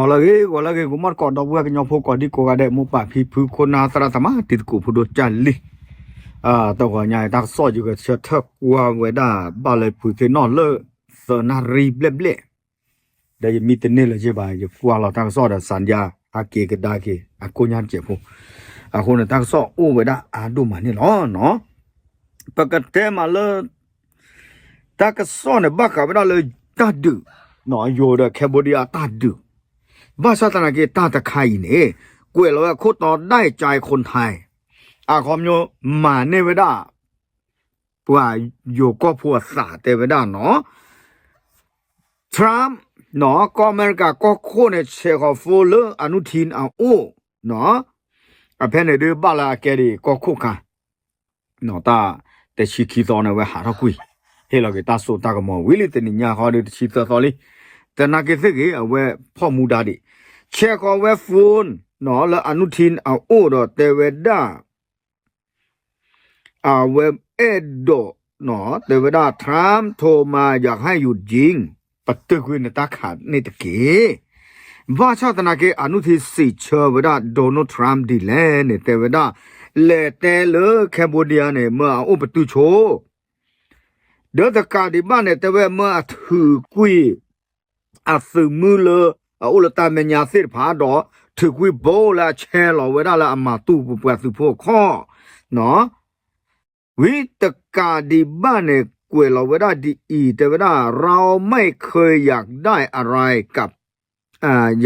ဂီၤလၢအဂ့ၤ ဂီၤလၢအဂ့ၤ ဂီၤမီၢ်တကိး ဒီပုၢ်ဝဲၢ်ကညီဖိ ကိးဒံကိးဂၤဒဲး မိၢ်ပၢ်ဖံဖု ခိၣ်နၢ်သရၣ်သမါ တံၤသကိးဖိဒိၣ်ကၢ်လံ, တဂီၤညါအံၤ တၢ်ကစီၣ်ယကဆၢထၢၣ်ကွၢ်ဝဲဒၣ် ဘၣ်လၢဖုသ့ၣ်နီၣ်လၢ သၢနၣ်ရံၣ်ဘျဲၣ်ဘျဲၣ်, ဒီးယမံတန့ၢ်လၢၤဘၣ် ယကွၢ်လီၤတၢ်ကစီၣ်ဒီး စၣ်ယါ အက့ၤကဒါက့ၤ အကိၣ်ညါတစဲးဖိ, အဃိန့ၣ် တၢ်ကစီၣ်အိၣ်ဝဲဒၣ်အါဒိၣ်မးန့ၣ်လီၤ. ပကတဲမးလၢ တၢ်ကစီၣ်န့ၣ် ဘၣ်ဃးဝဲဒၣ်လၢတၢ်ဒုး, ယိၤဒီး Cambodia တၢ်ဒုး, ဘၣ်ဆၣ်သနာ်က့ တၢ်တခါအံၤန့ၣ် ကွဲးလီၤဝဲခိၣ်တီ ဒၣ်ကၠဲခိၣ်ထံး, အခီပညီ မၤန့ၢ်ဝဲဒၣ် ပှၤယိၤကီၢ်ဖိအသးတဲဝဲဒၣ်နီၤ, Trump နီၤ ကီၢ်အမဲရကၤကီၢ်ခိၣ်န့ၣ် ဆဲးဃီၤ phone လၢအနုထံအအိၣ်နီၤ, အဖဲန့ၣ်ဒုးဘၣ်လၢအကဲဒ်အံၤ ကီၢ်ခိၣ်ခါ တၢ်တဆံခံသီန့ၣ် အဝဲဟးထီၣ်ကွံာ်, ဟ့ၣ်လီၤက့ၤတၢ်စိတၢ်ကမီၤဝံၤလံ တနံၤညါဃီဒီး တဆံသၢသီလံ, သနာ်က့သ့ၣ်ဂ့ၤ အဝဲဖီၣ်မူဒါဒံး, ဆဲးဃီၤဝဲ phone နီၤ လၢအနုထံအအိၣ်ဒီးတဲဝဲဒၣ် အဝဲအဲၣ်ဒိးနီၤ တဲဝဲဒၣ် Trump ထိးမၤ ယၤဟဲယူၤကၠံ ပတုာ်ကွံာ်နတၢ်ခးန့ၣ်တက့ၢ်. ဘၣ်ဆၣ်သနာ်က့ အနုထံစံးဆၢဝဲဒၣ် Donald Trump ဒ်လဲၣ်န့ၣ် တဲဝဲဒၣ် လဲၤတဲလၢ Cambodia န့ၣ် မၢအအိၣ်ပတုာ်ဆိ ဒီးတကးဒံးဘၣ်န့ၣ် တဲဝဲမၢအထုးကွံာ် အသုးမုၢ်လၢ အအိၣ်လၢတၢ်မဲာ်ညါသ့ၣ်တဖၣ်ဒီး ထုးကွံာ်ဘိလၢအဆဲးလီၤဝဲဒၣ်လၢအမၤတူၢ်ပပှၤသုးဖိအခီၣ်, ဝံၤတကးဒံးဘၣ်န့ၣ် ကွဲးလီၤဝဲဒၣ်ဒ်အံၤ တဲဝဲဒၣ် เราไม่เคยอยากได้อะไรกับ อ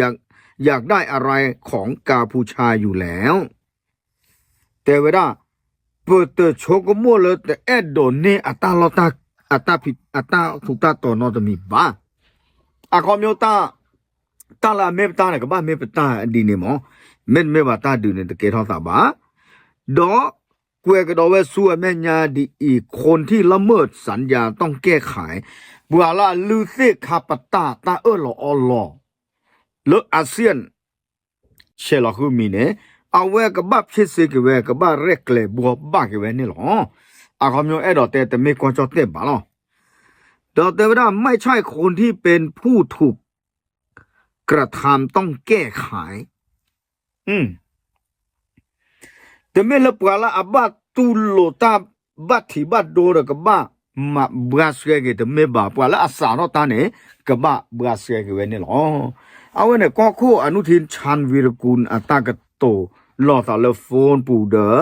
ยากได้อะไรของกัมพูชาอยู่แล้ว တဲဝဲဒၣ် ပတဆိကမိၣ်လၢတအဲၣ်ဒိးန့ၢ်အတၢ်လီၢ် အတၢ်ထူးတၢ်တီၤနီတမံၤဘၣ်. အခီပညီ တၢ်လၢအမ့ၢ်ပတၢ်န့ၣ် ကဘၣ်မ့ၢ်ပတၢ်ဒ်န့ၣ်မး, မ့တမ့ၢ်ဘၣ်တၢ်ဒုးန့ၣ် တကဲထီၣ်သးဘၣ်. ဒီးကွဲးကဒီးဝဲဆူအမဲာ်ညါဒ်အံၤ คนที่ละเมิดสัญญาต้องแก้ไข ပှၤလၢအလုၢ်သ့ၣ်ခါပတာ်တၢ်အၢၣ်လီၤအီလီၤ လၢ อาเซียน ဆဲးလီၤဃုမံၤန့ၣ် အဝဲကဘၣ်ဖျ့ၣ်စ့က့ၤဝဲ ကဘၣ်ရဲၣ်ကျဲၤဘှီဘၣ်က့ၤဝဲန့ၣ်လီၤ. အခီပညီအဲၣ်ဒိးတဲတမ့ၢ်ကီၢ်ကၠီၣ်တဲၣ်ဘၣ်လီၤ. ဒီးတဲဝဲဒၣ် ไม่ใช่คนที่เป็นผู้ถูก กระทำต้องแก้ไข တမ့ၢ်လၢပှၤလၢအဘၣ်တူၢ်လိာ်တၢ်ဘၣ်ထံးဘၣ်ဒိဒီး ကဘၣ်မၤဘှါဆှဲက့ၤ တမ့ၢ်ဘၣ်, ပှၤလၢအစးထီၣ်တၢ်န့ၣ် ကဘၣ်ဘှါဆှဲက့ၤဝဲန့ၣ်လီၤ. အဝဲန့ၣ် ကီၢ်ခိၣ်အနုထံ Chan Weerasung အတၢ်ကတိၤလီၤသးလၢ phone ပူၤဒီး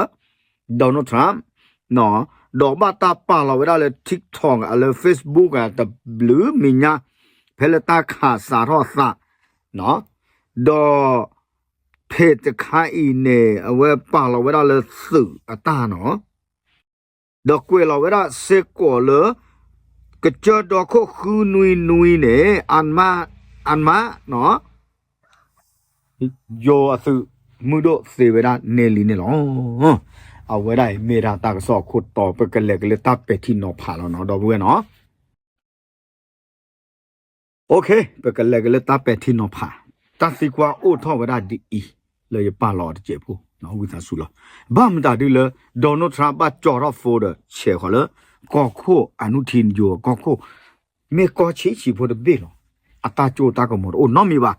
Donald Trump ဒီးဘၣ်တၢ်ပာ်လီၤဝဲဒၣ်လၢ TikTok လၢ Facebook တဘျုးမဲာ်ညါ ဖဲလၢတၢ်ခးစးထီၣ်သး ဒီး page တခါအံၤန့ၣ် အဝဲပာ်လီၤဝဲဒၣ်လၢသုးအတၢ်နီၤ, ဒီးကွဲးလီၤဝဲဒၣ်စ့ၢ်ကီးလၢ ကစၢၢ်ဒီခိၣ်ဃုနွံနွံန့ၣ် အမါ အမါ ယိၤအသုးမုၢ်ဒိၣ်သ့ဝဲဒၣ်န့ၣ်လံန့ၣ်လီၤ. အဝဲဒၣ်အံၤမ့ၢ်ဒၣ်တၢ်ကစီၣ်အခိၣ်တီ ပကလဲၤက့ၤလၢတၢ်ပဲာ်ထံနီၤဖးလီၤနီၤ ဒီပုၢ်ဝဲၢ်နီၤ. ပကလဲၤက့ၤလၢတၢ်ပဲာ်ထံနီၤဖး, တၢ်သံကွၢ်အိၣ်ထီၣ်ဝဲဒၣ်ဒ်အံၤ လၢယပာ်လီၤအီၤတစဲးဖိ ဝံသးစူၤလီၤ. ဘၣ်မတၤဒုလၢ Donald Trump ဘၣ်ကၠီထီၣ် phone ဒီး ဆဲးဃီၤလၢ ကီၢ်ခိၣ်အနုထံ ယိၤကီၢ်ခိၣ် မ့ၢ်ကီၢ်ဆံးဆံးဖိတဘ့ၣ်လီၤ. အတၢ်ကၠိတၢ်ကမီၤတအိၣ်နီတမံၤဘၣ်.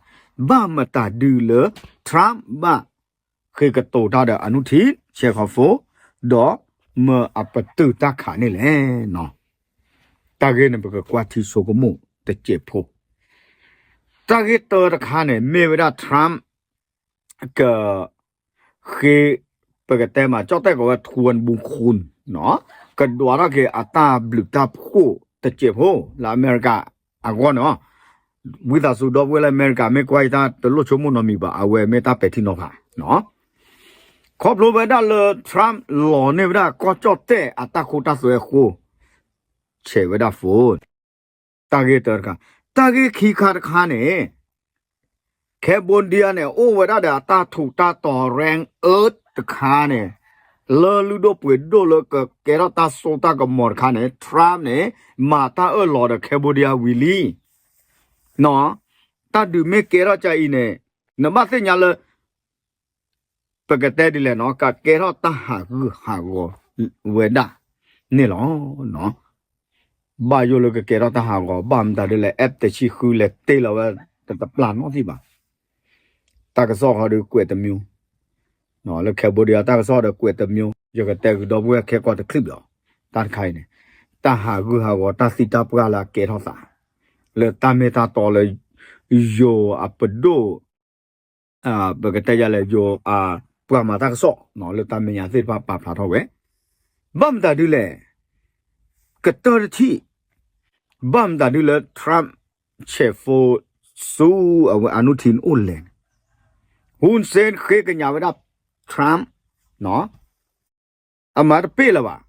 ဘၣ်မတၤဒုလၢ Trump ဘၣ်ဃ့ကတိၤတၢ်ဒီးအနုထံ ဆဲးဃီၤ phone ဒီးမၢအပတုာ်တၢ်ခးန့ၣ်လဲၣ်. တၢ်ဂ့ၢ်န့ၣ် ပကကွၢ်ထံဆိကမိၣ်တစဲးဖိ, တၢ်ဂ့ၢ်တၢတခါန့ၣ် မ့ၢ်ဝဲဒၣ် Trump က ဃ့ ပကတဲမး ကၠီၣ်တဲၣ်ကိးဝဲ ထူဝ်းဘူခိၣ် ကဒွးထီၣ်က့ၤအတၢ်ဘျုးတၢ်ဖှိၣ်တစဲးဖိ လၢအမဲရကၤအဂီၢ်န့ၣ်, ဝံသးစူၤဒီပုၢ်ဝဲၢ်လၢအမဲရကၤ မ့ၢ်ကွၢ်ယတၢ်တလိၣ်ဆိကမိၣ်နီတမံၤဘၣ်, အဝဲမ့ၢ်တၢ်ပဲာ်ထံနီၤဖး ခီဖျိဝဲဒၣ်လၢ Trump လီၤန့ၢ်ဝဲဒၣ်ကီၢ်ကၠီၣ်တဲၣ်အတၢ်ခိတၢ်သွဲအဃိ ဆဲးဝဲဒၣ် phone တၢ်ဂ့ၢ်တၢတခါ, တၢ်ဂ့ၢ်ခံခါတခါန့ၣ် Cambodia န့ၣ် အိၣ်ဝဲဒၣ်ဒီးအတၢ်ထူးတၢ်တီၤ rare earth တခါန့ၣ် လၢလုၢ်ဒိၣ်ပှ့ၤဒိၣ်လၢကကဲထီၣ်တၢ်စိတၢ်ကမီၤတခါန့ၣ် Trump န့ၣ် မၤတၢ်အၢၣ်လီၤဒီး Cambodia ဝံၤလံ. တၢ်ဒုးမ့ၢ်ကဲထီၣ်ကါအံၤန့ၣ် နဘၣ်သ့ၣ်ညါလၢ ပကတဲဒ်လဲၣ်နီၤ ကကဲထီၣ်တၢ်ဟးဂူာ်ဟးဂီၤဝဲဒၣ်န့ၣ်လီၤ. ဘၣ်ယိၣ်လၢကကဲထီၣ်တၢ်ဟးဂီၤ ဘၣ်မတၤဒ်လဲၣ် F တဆံဃုလဲၤတ့ၢ်လီၤဝဲတပျၢ်နီတဘျီဘၣ်. တၢ်ကစီၣ်ဃီဒီးကွဲးတမျိုး, လၢ Cambodia တၢ်ကစီၣ်ဒီးကွဲးတမျိုး, ယကတဲကဒီပုၢ်ဝဲၢ်ခဲကီၢ်တချုးဘၣ်, တၢ်တခါအံၤန့ၣ်, တၢ်ဟးဂူာ်ဟးဂီၤ တၢ်သံတၢ်ပှၢ်လၢအကဲထီၣ်သး, လၢတၢ်မ့ၢ်တၢ်တီလၢ ယိၤအပဒိၣ် ပကတဲယၤလဲၣ် ယိၤအပှၤမၤတၢ်ကစီၣ် လၢတၢ်မဲာ်ညါသ့ၣ်တဖၣ်ပာ်ဖျါထီၣ်ဝဲ, ဘၣ်မတၤဒုလဲၣ်, ကတၢၢ်တထံၣ်, ဘၣ်မတၤဒုလၢ Trump ဆဲးဖိဆူအဝဲအနုထံနအိၣ်လဲၣ်န့ၣ်, Hun Sen ဃ့ကညးဝဲဒၣ် Trump အမၤတပ့ၢ်လၢၤဘၣ်.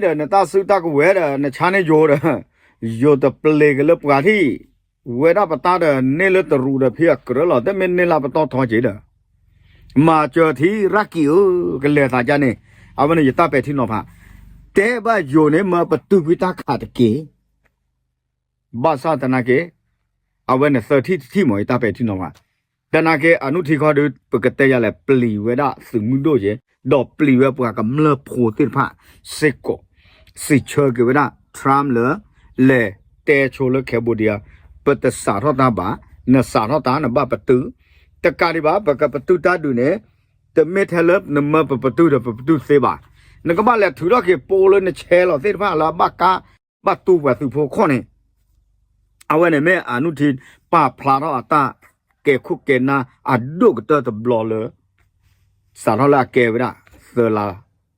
ဒီးနတၢ်စုတၢ်ကဝဲၤဒီး နဆါန့ၢ်ယိၤဒီး, ယိၤတပျ့ၤကလၢပှၤထံၣ်, ဝဲဒၣ်ပတၢ်ဒီးန့ၢ်လၢတရူးဒီးဖံအကြၢးလီၤ, တမ့ၢ်န့ၢ်လၢပတီၢ်ထီက့ၤဒီး, မၤစၢၤထံရၣ်ကံၣ်ဧၢ, ကလဲၤသးဒ်န့ၣ်, အဝဲန့ၣ်ယတၢ်ပဲာ်ထံနီၤဖး, တဲဘၣ်ယိၤန့ၣ်မၢပတုာ်ကွံာ်တၢ်ခးတက့ၢ် ဘၣ်ဆၣ်သနာ်က့ အဝဲန့ၣ်သၢထံၣ်တထံၣ်မး ယတၢ်ပဲာ်ထံနီၤဖး, သနာ်က့ အနုထံခီဒီး ပကတဲယၤလဲၣ် ပျံၤဝဲဒၣ်သုးမုၢ်ဒိၣ်ယဲ, ဒီးပျံၤဝဲပှၤကမျၢၢ်ဖိသ့ၣ်တဖၣ်စ့ၢ်ကီး, စံးဆၢက့ၤဝဲဒၣ် Trump လၢ လဲၤတဲဆိလၢ Cambodia ပတစးထီၣ်တၢ်ဘၣ်, နစးထီၣ်တၢ်နဘၣ်ပတုာ်, တကးဒံးဘၣ် ပကပတုာ်တၢ်ဒုးန့ၣ်, တမ့ၢ်ထဲလၢနမၢပပတုာ်ဒီးပပတုာ်သ့ဘၣ်, နကဘၣ်လဲၤထုးထီၣ်က့ၤပိလၢနဆဲးလီၤသ့ၣ်တဖၣ်လၢအဘၣ်ကါ ဘၣ်တူၢ်ပှၤသုးဖိခိၣ်န့ၣ်, အဝဲန့ၣ်မ့ၢ်အနုထံပာ်ဖျါထီၣ်အတၢ်ကဲခိၣ်ကဲနၢ်အဒိၣ်ကတၢၢ်တဘျီလၢ စးထီၣ်လၢအကဲဝဲဒၣ် သၢလါ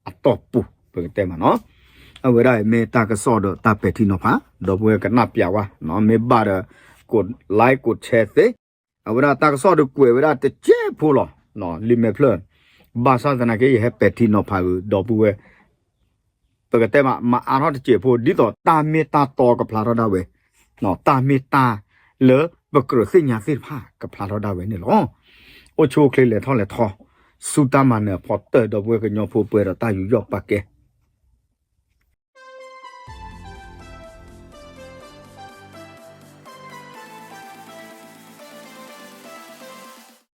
အတီၢ်ပူၤ ပကတဲမးနီၤ, အဝဲဒၣ်မ့ၢ်တၢ်ကစီၣ်ဒီးတၢ်ပဲာ်ထံနီၤဖး, ဒီပုၢ်ဝဲၢ်ကနၣ်ပျးဝဲ, မ့ၢ်ဘၣ်ဒီး ကိး like ကိး share သ့, အဝဲဒၣ်တၢ်ကစီၣ်ဒီးကွဲးဝဲဒၣ်တစဲးဖိလီၤ, လံာ်မဲာ်ဖျၢၣ်, ဘၣ်ဆၣ်သနာ်က့ ယဟဲပဲာ်ထံနီၤဖးဂ့ၤ ဒီပုၢ်ဝဲၢ် ပကတဲမး မၤအါထီၣ်တစဲးဖိ ဒ်သိးတၢ်မ့ၢ်တၢ်တီကဖျါထီၣ်ဒၣ်ဝဲ, တၢ်မ့ၢ်တၢ်လၢပကြၢးသ့ၣ်ညါသ့ၣ်တဖၣ်ကဖျါထီၣ်ဒၣ်ဝဲန့ၣ်လီၤ. အိၣ်ဆူၣ်အိၣ်ချ့လဲၤထီၣ်လဲၤထီ, ဆူတၢ်မၤနၢၤအဖီတၢၢ် ဒီပုၢ်ဝဲၢ်ကညီဖိပှဲၤဒီးတၢ်ယူးယီၣ်ပာ်ကဲ,